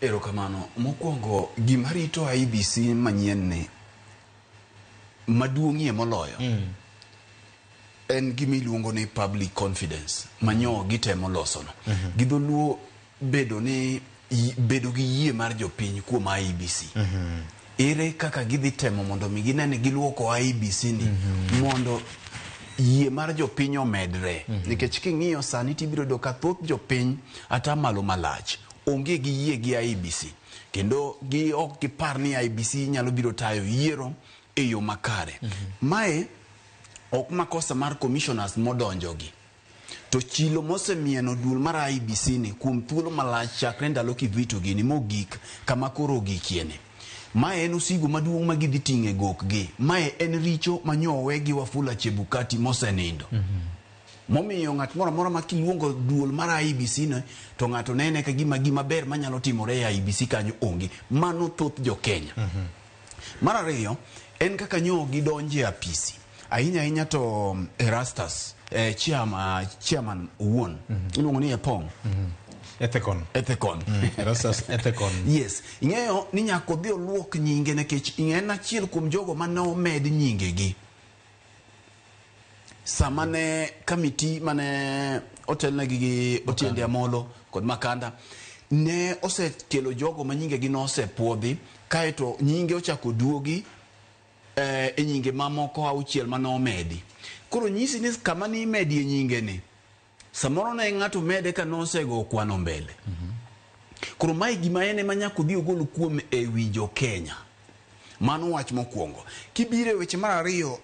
Erokamano. Mokwongo, gima rito IEBC manyien ni maduong'ie moloyo en gima iluongo ni public confidence manyo gitemo losono. Gi dholuo bedo ni bedo gi yie mar jopiny kuom IEBC. Ere kaka gidhi temo mondo mi gine ni giluoko IEBC ni mondo yie mar jopiny omedre? Nikech king'iyo sani tibiro yudo ka thoth jopiny atamalo malach onge gi yie gi IEBC kendo gi ok gipar ni IEBC nyalo biro tayo yiero e yo makare. Mae ok makosa mar commissioners modonjogi to chilo mosemieno duol mar IEBC ni kuom thuolo malach chakre ndalo Kivito gini mogik kama koro ogikieni. Mae en osigo maduong' ma gidhi ting'e gokgi. Mae en richo manyowe gi Wafula Chebukati mosenindo. Momiyo ng'at moro amora ma kiluongo duol mar IEBC no to ng'ato nene ka gima gima ber manyalo timore e IEBC kanyo onge. Mano thoth jo Kenya. Mar ariyo, en kaka nyo gidonje apisi. Ahinya ahinya to Erastus, chairman owuon, iluongo ni Epong. Ethekon. Ethekon. Erastus Ethekon. Yes, ing'eyo ni nyaka odhi oluok nyinge nikech en achiel kuom jogo mane omed nyingegi. Sama ne committee mane otelnegi gi Otiende Amolo kod Makanda ne osekelo jogo ma nyingegi nosepuodhi kaeto nyinge ochako duogi e nyinge mamoko auchiel mane omedi. Koro nyisi ni kama ni imedie nyinge ni samoro ne ng'ato mede ka nosego kwano mbele. Koro mae gima en ema nyaka odhi ogol kuom e wi jo Kenya. Mano wach mokwongo. Kibiro e weche mar ariyo.